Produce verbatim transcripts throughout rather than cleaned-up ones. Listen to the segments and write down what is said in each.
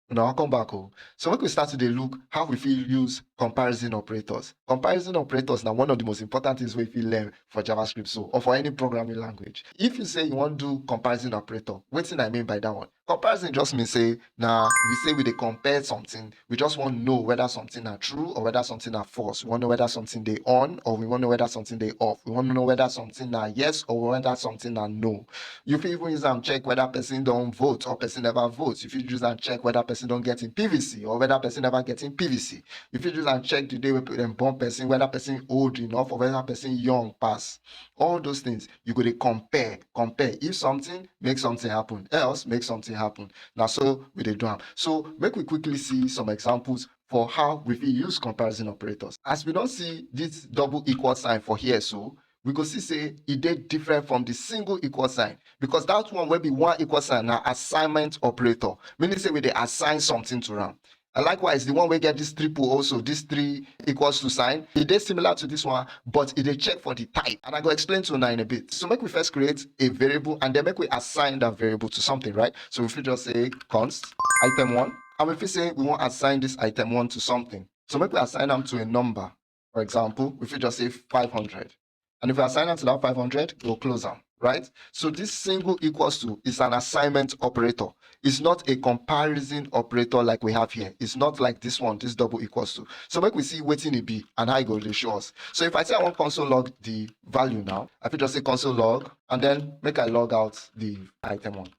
Now I come back. Oh. So make we start to dey look how we fit use comparison operators. Comparison operators na one of the most important things we fit learn for JavaScript so, or for any programming language. If you say you wan do comparison operator, wetin I mean by that one? Comparison just mean say na we say we dey compare something. We just wan know whether something na true or whether something na false. We wan know whether something dey on or we wan know whether something dey off. We wan know whether something na yes or whether something na no. You fit even use am check whether person don vote or person never vote. You fit use am check whether person don get im P V C or whether person never get im P V C. You fit use am check the day wey dem born person, whether person old enough or whether person young pass. All those things, you go dey compare, compare. If something, make something happen. Else, make something happen. Na so we dey do am. So make we quickly see some examples for how we fit use comparison operators. As we don see this double equal sign for here so, we go see say e dey different from the single equal sign, because that one wey be one equal sign na assignment operator, meaning say we dey assign something to am. And likewise, the one wey get this triple also, this three equals to sign, e dey similar to this one, but e dey check for the type. And I go explain to una in a bit. So make we first create a variable and then make we assign that variable to something, right? So we fit just say const item one, and we fit say we wan assign this item one to something. So make we assign am to a number. For example, we fit just say five hundred. And if we assign am to that five hundred, we'll close am, right? So this single equals to is an assignment operator. It's not a comparison operator like we have here. It's not like this one, this double equals to. So make we see wetin e be and how e go dey show us. So if I say I wan console log the value now, I fit just say console log and then make I log out the item one.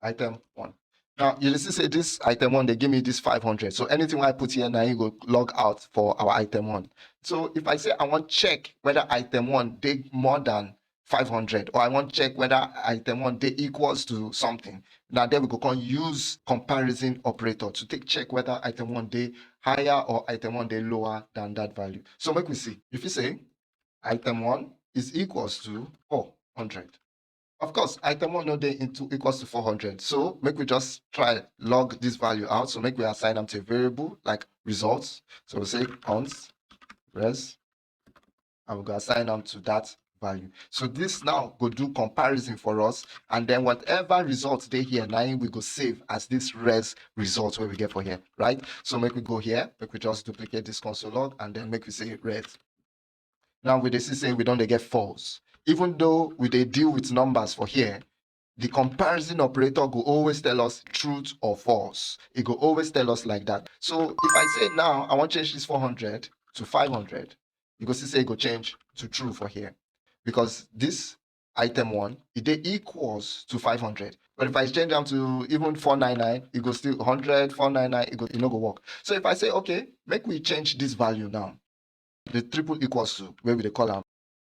Item one. Now, you see say this item one, they give me this five hundred. So anything I put here now, you go log out for our item one. So if I say I wan check whether item one dey more than five hundred, or I wan check whether item one dey equals to something, now there we go come use comparison operator to take check whether item one dey higher or item one dey lower than that value. So make we see. If you say item one is equals to four hundred, of course, item one no dey into equals to four hundred. So make we just try log this value out. So make we assign am to a variable like results. So we say const res, and we go assign am to that value. So this now go do comparison for us, and then whatever result dey here, now we go save as this res result wey we get for here, right? So make we go here, make we just duplicate this console log, and then make we say res. Now we dey see say we don dey get false. Even though we dey deal with numbers for here, the comparison operator go always tell us truth or false. It go always tell us like that. So if I say now I wan change this four hundred to five hundred, you go see say e go change to true for here, because this item one, e dey equals to five hundred. But if I change am to even four nine nine, e go still hundred, four nine nine, e go, e no go work. So if I say, okay, make we change this value now, the triple equals to, where we dey call am,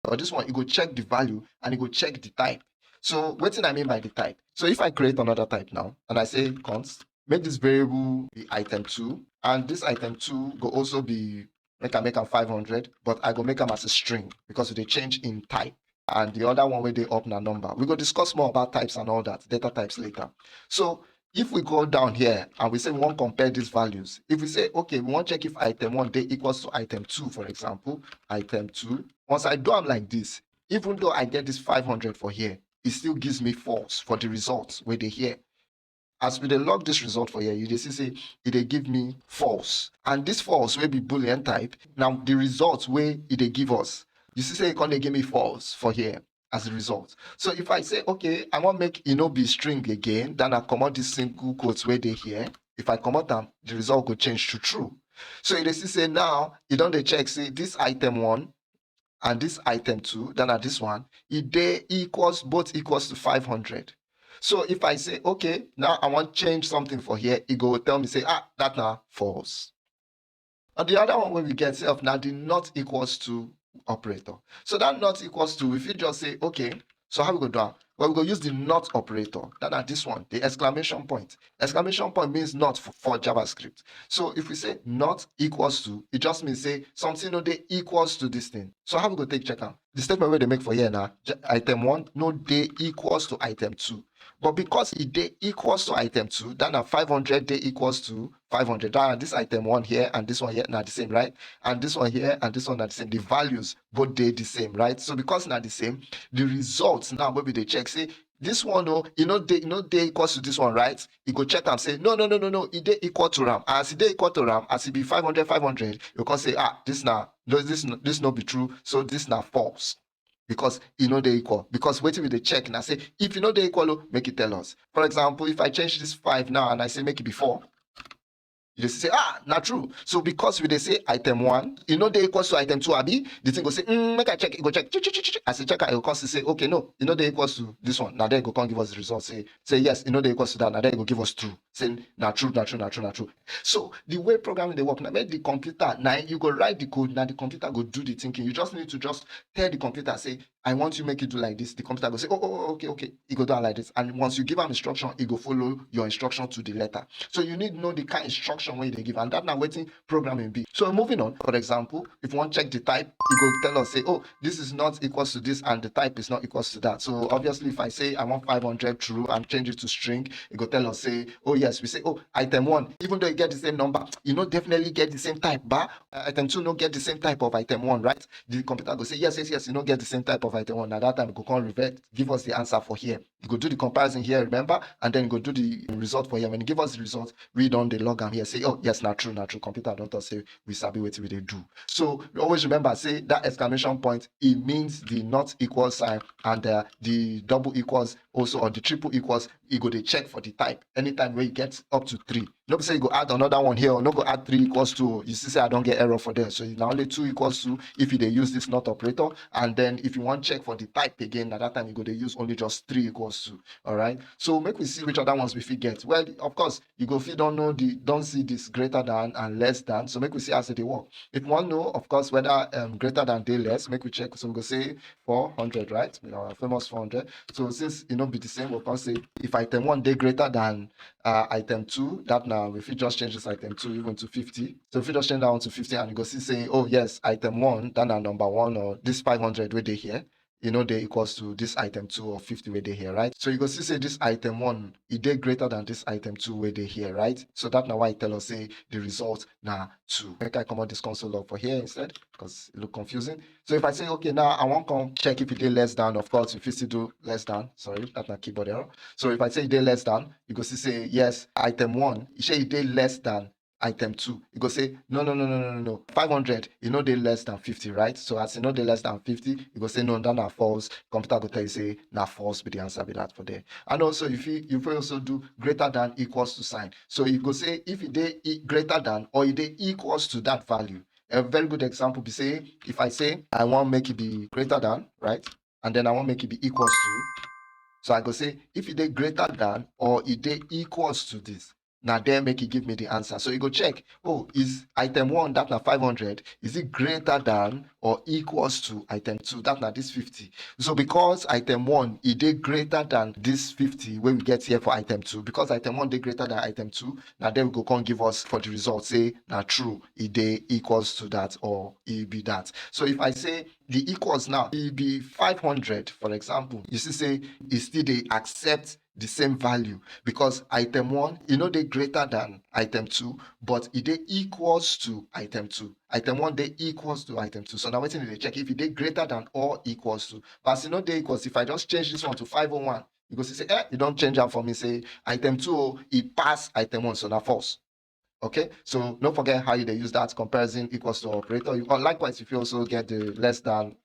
or this one, e go check the value and e go check the type. So wetin I mean by the type? So if I create another type now and I say const, make this variable be item two, and this item two go also be, make I make am five hundred, but I go make am as a string because we dey change in type. And the other one wey dey up na number. We go discuss more about types and all that, data types later. So if we go down here and we say we wan compare these values, if we say, okay, we wan check if item one dey equals to item two, for example, item two, once I do am like this, even though I get this five hundred for here, it still gives me false for the results wey dey here. As we dey log this result for here, you dey see say e dey give me false. And this false wey be Boolean type, na the result wey e dey give us. You see say e come dey give me false for here as a result. So if I say, okay, I wan make e no be string again, then I comot this single quote wey dey here. If I comot am, the result go change to true. So you dey see say now e don dey check say this item one and this item two, then na this one, e dey equals, both equals to five hundred. So if I say, okay, now I wan change something for here, e go tell me say, ah, that na false. And the other one wey we get sef na the not equals to operator. So that not equals to, we fit just say, okay, so how we go do am? Well, we go use the not operator. That na this one, the exclamation point. Exclamation point means not for, for JavaScript. So if we say not equals to, it just means say something no dey equals to this thing. So how we go take check am? The statement wey dey make for here na j-, item one no dey equals to item two. But because e dey equals to item two, that na five hundred dey equals to five hundred. That na this item one here and this one here na the same, right? And this one here and this one na the same. The values both dey the same, right? So because na the same, the results now wey we dey check say this one, oh, e no dey, e no dey equals to this one, right? E go check am, say, "No, no, no, no, no, e dey equal to am." As e dey equal to am, as e be five hundred, five hundred, you come say, "Ah, this na, no, this no, this no be true, so this na false." Because e no dey equal. Because wetin we dey check na say, if e no dey equal, oh, make e tell us. For example, if I change this five now and I say make e be four, you dey see say, "Ah, na true." So because we dey say item one, e no dey equals to item two, abi? The thing go say, "Mm, make I check." E go check. Chi, chi, chi, chi, chi. As e check am, e go come see say, "Okay, no, e no dey equals to this one." Na there e go come give us the result. Say, say, "Yes, e no dey equals to that." Na there e go give us true. Say, "Na true, na true, na true, na true." So the way programming dey work, na make the computer, na you go write the code, na the computer go do the thinking. You just need to just tell the computer, say, "I want you make you do like this." The computer go say, "Oh, oh, oh, okay, okay." E go do am like this. And once you give am instruction, e go follow your instruction to the letter. So you need know the kind instruction wey you dey give. And that na wetin programming be. So moving on, for example, if you wan check the type, e go tell us say, "Oh, this is not equals to this and the type is not equals to that." So obviously, if I say I want five hundred true and change it to string, e go tell us say, "Oh yes," we say, "Oh, item one, even though e get the same number, e no definitely get the same type, ba? Uh, item two no get the same type of item one, right?" The computer go say, "Yes, yes, yes, e no get the same type of item one." Na that time e go come revert, give us the answer for here. E go do the comparison here, remember, and then e go do the result for here. When e give us the result, we don dey log am here, say, "Oh yes, na true, na true. Computer don talk say we sabi wetin we dey do." So always remember say that exclamation point, e means the not equal sign, and uh, the double equals also, or the triple equals, e go dey check for the type. Anytime wey e get up to three, no be say you go add another one here, or no go add three equals two. You see say I don get error for there. So na only two equals two if you dey use this not operator. And then if you wan check for the type again, na that time you go dey use only just three equals two. All right. So make we see which other ones we fit get. Well, of course, you go fit don know the, don see this greater than and less than. So make we see as e dey work. If you wan know, of course, whether um, greater than dey less, make we check. So we go say four hundred, right? Our famous four hundred. So since e no be the same, we come say if item one dey greater than uh, item two, that na we fit just change this item two even to fifty. So if you just change that one to fifty, and you go see say, "Oh yes, item one, that na number one, or this five hundred wey dey here, e no dey equals to this item two or fifty wey dey here, right?" So you go see say this item one, e dey greater than this item two wey dey here, right? So that na why e tell us say the result na two. Make I comot this console log for here instead, because e look confusing. So if I say, "Okay, now I wan come check if e dey less than," of course, you fit still do less than. Sorry, that na keyboard error. So if I say e dey less than, you go see say, "Yes, item one, e say e dey less than item two." E go say, "No, no, no, no, no, no, no. Five hundred, e no dey less than fifty, right?" So as e no dey less than fifty, e go say, "No, that na false." Computer go tell you say na false be the answer be that for there. And also, you fit, you fit also do greater than equals to sign. So you go say if e dey e-, greater than or e dey equals to that value. A very good example be say, if I say I wan make e be greater than, right? And then I wan make e be equals to. So I go say, if e dey greater than or e dey equals to this, na there make e give me the answer. So e go check, "Oh, is item one, that na five hundred, is it greater than or equals to item two?" That na this fifty. So because item one, e dey greater than this fifty wey we get here for item two, because item one dey greater than item two, na there we go come give us for the result say na true, e dey equals to that or e be that. So if I say the equals now, e be five hundred, for example, you see say e still dey accept the same value, because item one, e no dey greater than item two, but e dey equals to item two. Item one dey equals to item two. So na wetin e dey check, if e dey greater than or equals to. But as e no dey equals, if I just change this one to five oh one, you go see say, eh, e don change am for me, say item two, oh, e pass item one, so na false. Okay, so no forget how you dey use that comparison equals to operator. You, or likewise, if you also get the less than,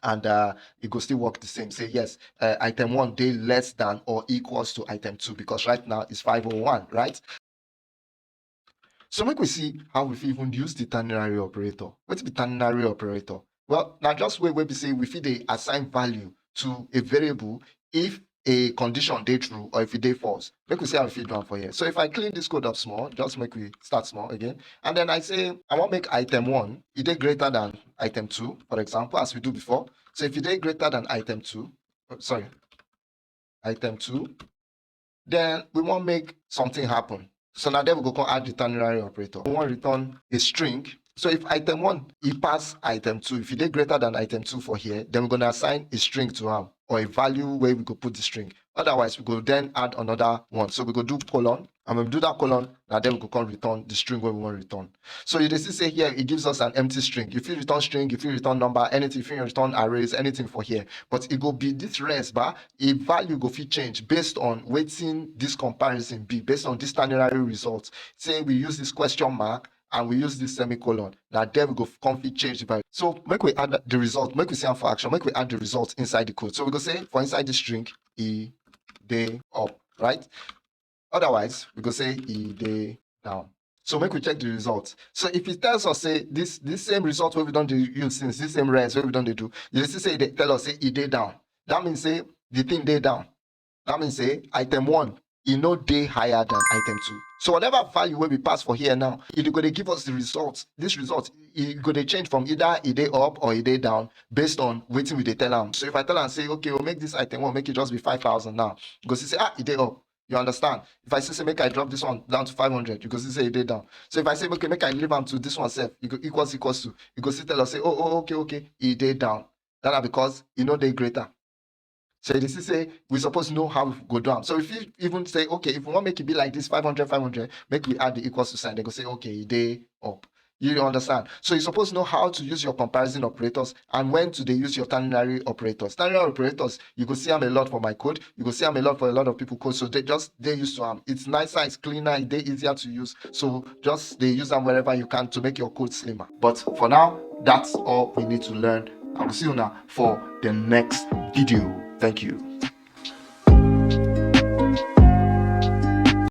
and uh, e go still work the same. Say, "Yes, uh, item one dey less than or equals to item two," because right now it's five oh one, right? So make we see how we fit even use the ternary operator. Wetin be ternary operator? Well, na just way wey be say we fit dey assign value to a variable if a condition dey true or if e dey false. Make we see how we fit do am for here. So if I clean this code up small, just make we start small again. And then I say I wan make item one, e dey greater than item two, for example, as we do before. So if e dey greater than item two, oh, sorry, item two, then we wan make something happen. So na there we go come add the ternary operator. We wan return a string. So if item one, e pass item two, if e dey greater than item two for here, then we're gonna assign a string to am, or a value where we go put the string. Otherwise, we go then add another one. So we go do colon, and when we do that colon, now then we go come return the string where we want to return. So you see say here, it gives us an empty string. If you return string, if you return number, anything, if you return arrays, anything for here. But it go be this res bar, a value go fit change based on wetin this comparison be, based on this ternary result. Say we use this question mark and we use this semicolon. Now then we go come fit change the value. So make we add the result, make we see am for action, make we add the result inside the code. So we go say for inside the string, e dey up, right? Otherwise, we go say e dey down. So make we check the result. So if it tells us say this this same result wey we don dey use since, this same res wey we don dey do, you see say e dey tell us say e dey down. That means say the thing dey down. That means say item one, e no dey higher than item two. So whatever value wey we pass for here now, e go dey give us the result. This result, e go dey change from either e dey up or e dey down based on wetin we dey tell am. So if I tell am say, okay, we'll make this item one, make it just be five thousand now, you go see say, ah, e dey up. You understand? If I say, say make I drop this one down to five hundred, you go see say e dey down. So if I say, okay, make I leave am to this one sef, e go equals equals to, you go still tell us say, oh, oh, okay, okay, e dey down. That na because e no dey greater. So you see say we suppose know how we go do am. So if you even say, okay, if we want make it be like this, five hundred, five hundred, make we add the equals to sign. They go say, okay, e dey up. You understand? So you suppose know how to use your comparison operators and when to dey use your ternary operators. Ternary operators, you go see am a lot for my code. You go see am a lot for a lot of people code. So they just dey used to am. It's nicer, it's cleaner, e dey easier to use. So just dey use am wherever you can to make your code slimmer. But for now, that's all we need to learn. I will see you now for the next video. Thank you.